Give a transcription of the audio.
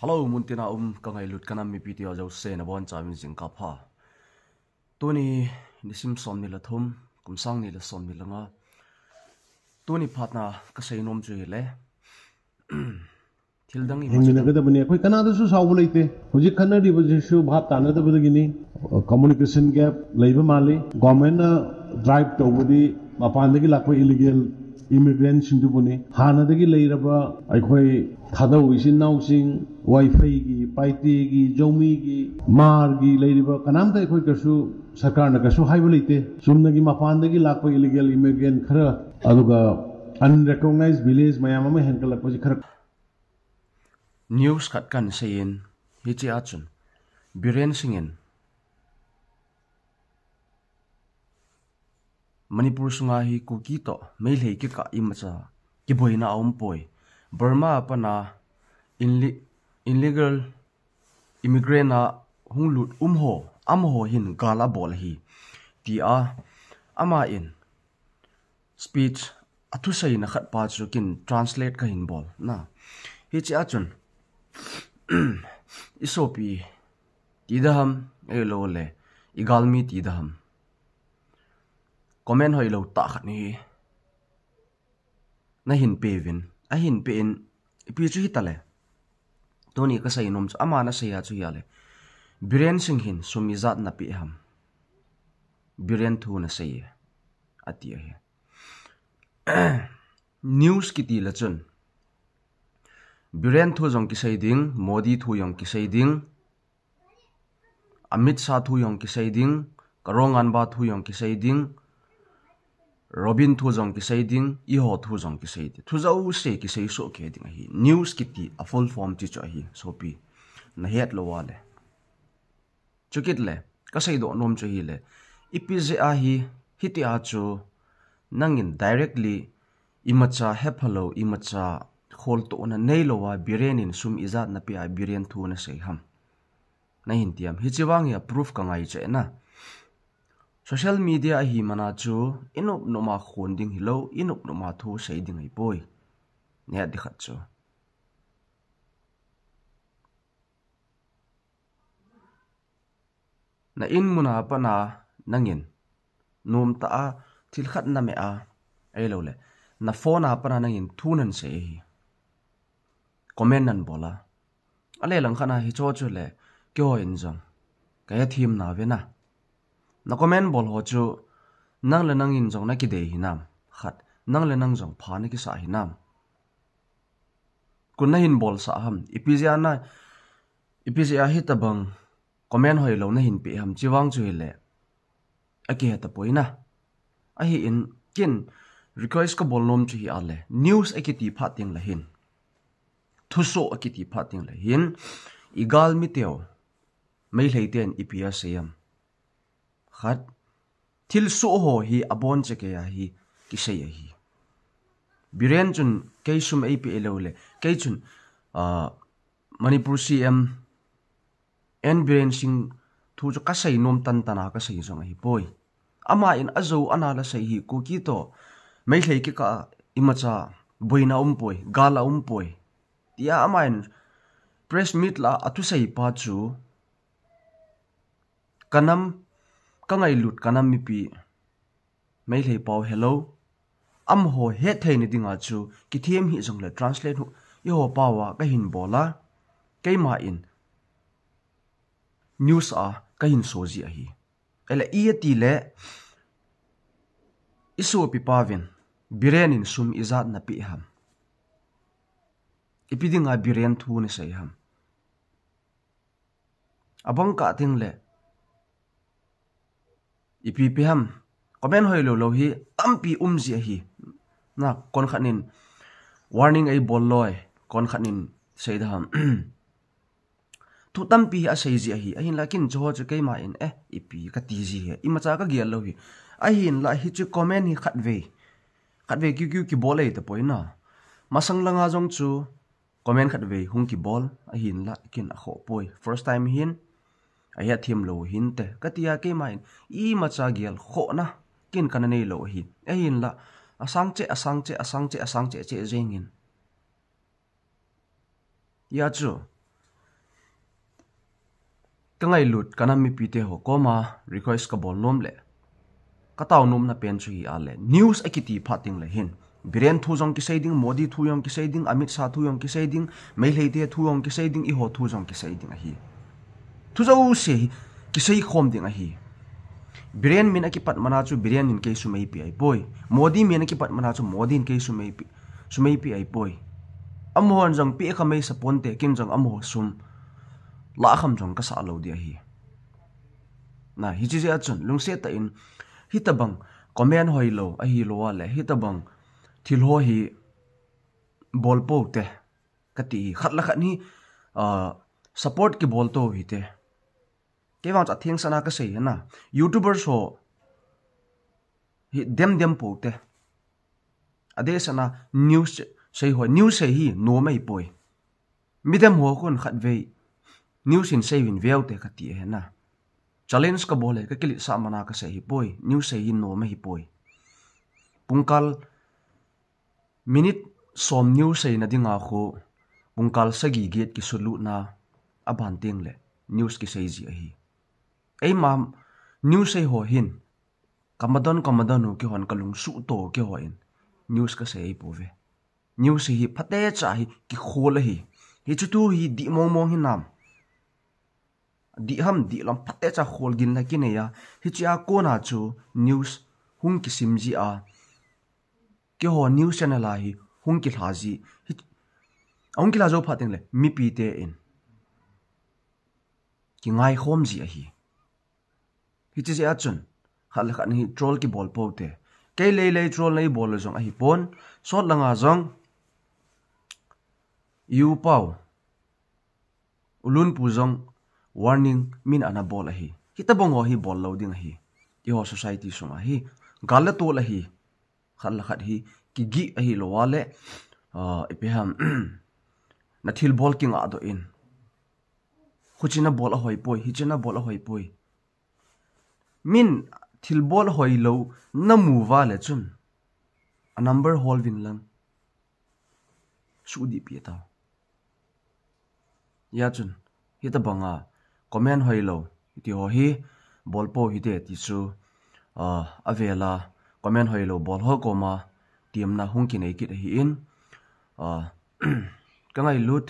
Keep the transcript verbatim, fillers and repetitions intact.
Hello, muntina um ka ngailut ka nam mipi tia jouse nabonchauvin jingkah pha. Tuni nisim somni le thum, kum sang ni le somni le nga. Tuni phatna ka seinom chu hile, thil dang i hingmina ka dabani, ꯑꯩꯈꯣꯏ ꯀꯅꯥꯗꯁꯨ ꯁꯥꯎꯕ ꯂꯩꯇꯦ꯫ ꯍꯧꯖꯤꯛ ꯈꯠꯅꯔꯤꯕꯁꯤꯁꯨ ꯚꯥꯞ ꯇꯥꯅꯗꯕꯗꯒꯤꯅꯤ꯫ Communication gap ꯂꯩꯕ ꯃꯥꯜꯂꯤ꯫ Governmentꯅ drive ꯇꯧꯕꯗꯤ ꯃꯄꯥꯟꯗꯒꯤ ꯂꯥꯛꯄ illegal immigrantꯁꯤꯡꯗꯨꯕꯨꯅꯤ꯫ ꯍꯥꯟꯅꯗꯒꯤ ꯂꯩꯔꯕ ꯑꯩꯈꯣꯏ ꯊꯥꯗꯧ ꯏꯆꯤꯟ ꯏꯅꯥꯎꯁꯤꯡ, ꯋꯥꯏꯐꯩꯒꯤ, ꯄꯥꯏꯇꯦꯒꯤ, ꯖꯧꯃꯤꯒꯤ, ꯃꯥꯔꯒꯤ ꯂꯩꯔꯤꯕ ꯀꯅꯥꯝꯇ ꯑꯩꯈꯣꯏ ꯀꯩꯁꯨ ꯁꯔꯀꯥꯔꯅ ꯀꯩꯁꯨ ꯍꯥꯏꯕ ꯂꯩꯇꯦ꯫ ꯆꯨꯝꯅꯒꯤ ꯃꯄꯥꯟꯗꯒꯤ ꯂꯥꯛꯄ illegal immigrant ꯈꯔ, ꯑꯗꯨꯒ unrecognized village ꯃꯌꯥꯝ ꯑꯃ ꯍꯦꯟꯒꯠꯂꯛꯄꯁꯤ ꯈꯔ News khat kan seiyin, hiche a chun Biren Singh in Manipur sunga hi Kuki toh Meitei kikah imacha kiboina aumpoi. Burma a pana inle-, illegal immigrant a hunglut umho, amaho hin gal abol ahi, tia aman speech a thuseina khat pa chu kin translate kahin bol na. Hiche a chun, i sopi ti daham, ahilouleh i galmi ti daham, comment hoilou tah khat nahin peuvin, ahin pein, ipi chu hitale. Tuni ka seinom chu, aman asei a chu hile, Biren Singh hin sum ijat napeh ham? Biren thu nasei e, ati ahi. News kiti le chun, Biren thu jong kisei ding, Modi thu jong kisei ding, Amit Shah thu jong kisei ding, Karonganba thu jong kisei ding, Robin thu jong kisei ding, eiho thu jong kisei ding. Thu jouse kisei soh kei ding ahi. News kiti a full form chu chu ahi, sopi. Nahet lou a le. Chukit le, ka seidoh nom chu hile, ipi jeh a hi, hitia chu, nangin directly, imacha hephalou, imacha kholtohna neilou a, Biren in sum ijat napeh a, Biren thu nasei ham? Nahin ti ham? Hiche vang hi a proof ka ngaicha na. Social media ahi mana chu, i nop nop ma khon ding hilou, i nop nop ma thu sei ding ahipoi. Nahet ding khat chu. Na in muna pana nangin, nomtah a thil khat nameh a, ahilouleh, na phone a pana nangin thu nasei ahi. Comment nabol a. Ahile langkhat a hicho chu le, keiho in jong, ka hethem nauve na. Na comment bol ho chu, nang le nangin jong nakidei hinam? Khat, nang le nang jong pha nakisah hinam? Koi in nahin bolsah ham? Ipi jeh a na, ipi jeh a hitabang comment hoilou nahin pe ham? Hiche vang chu hile, akihe tapoi na. Ahin, kin request kabol nom chu hile, news akiti phat teng le hin, thusoh akiti phat teng le hin, i galmi teu, Meitei ten ipi asei ham? Khat, thilsoh ho hi abon chekei a hi kisei ahi. Biren chun kei sum eipeh lou le, kei chun, ah, Manipur C M N Biren Singh thu chu ka seinom tantan a ka sei jong ahipoi. Aman ajou ana la sei hi, Kuki toh Meitei kikah imacha boina umpoi, gal aumpoi, tia aman press meet lah a athusei pa chu, ka nam, ka ngailut ka nam mipi, Meitei pau helou, amaho hetthei na dinga chu, kithem hih jongle translate hu, eiho pau a kahin bol a, keiman news a kahin soji ahi. Ahile i ati le, i sopi pauvin, Biren in sum ijat napeh ham? Ipi dinga Biren thu nasei ham? Abang kah teng le, ipi ipi ham? Comment hoilou lou hi tampi umji ahi. Na, konkhat in warning eibol loi, konkhat in sei daham. Thu tampi hi aseiji ahi. Ahinla kin chuho chu keiman, eh, ipi kati ji hi, imacha kagel lou hi. Ahinla hiche comment hi khatvei, khatvei kiu kiu kibol ei tapoi na. Masang langa jong chu comment khatvei hung kibol, ahinla kin akhoh poi. First time hin, ahethem lou hinte, katia keiman, imacha gelkhohna kin kana neilou ahi. Ahinla, asang cheh, asang cheh, asang cheh, asang cheh cheh jengin. Hijeh chun, Ka ngailut, ka nam mipite ho koma request ka bol nom le ka tao nomna pen chu hi a le, news a kiti phat ding le hin, Biren thu jong kisei ding, Modi thu jong kisei ding, Amit Shah thu jong kisei ding, Meitei te thu jong kisei ding, eiho thu jong kisei ding ahi. Thu jouse hi kisei khom ding ahi. Biren min a kipat mana chu Biren in kei sumeipi ahi poi. Modi min a kipat mana chu Modi in kei sumeipi, sumeipi ahi poi. Amahon jong pe kha mei sapon te, kin jong amaho sum la kham jong ka sa lo di ahi. Na, hiche jeh a chun lungset tah in hitabang comment hoilou ahilou a le, hitabang thil ho hi bol pou te kati hi, khat le khat hi, ah, support kibol tou hite. Kei vang chu atheng sana kasei hi na. YouTubers ho hi dem dem pou te. Adeh sana news sei ho, news sei hi nom ahi poi. Midem ho khun khatvei news in sei vin veu te kati hi na. Challenge ka bol e, ka kilit sa mana kasei hi poi. News sei hi nom ahi poi. Pungkal minute som news seina dinga khu pungkal sagi get kisulutna a ban teng le news kisei ji ahi. Eima news sei ho hin kamadon kamadon u kihon, kalungsuh to kihon news kasei ahi pouve. News hi phatecha hi kikhol ahi. Hichu thu hi dih mong mong hinam? Dih ham, dih lam phatecha khol gin la kinei a. Hichea kona chu news hung kisim ji a. Keiho news channel a hi hung kilha ji. Hi, ahung kilha jou phat teng le mipi te in kingai khom ji ahi. Hiche jeh a chun khat le khat hi troll kibol pou te. Kei lei lei troll nei bol le jong ahi pon. Sot langa jong U Pau, U Lunpu jong warning min ana bol ahi. Hitabang ho hi bol lou ding ahi. Eiho society sunga hi gal le tol ahi. Khat le khat hi kigih ahilou a le, ah, ipi ham, na thilbol kingah doh in. Huchi na bol ahoi poi, hichi na bol ahoi poi. Min thilbol hoilou namu uva le chun a number hol vin lang. Sudih pi tao. Hia chun hitabanga comment hoilou hiti ho hi bol pou hite ti chu, ah, avela comment hoilou bol ho koma temna hung kinei kit ahin, ah, ka ngailut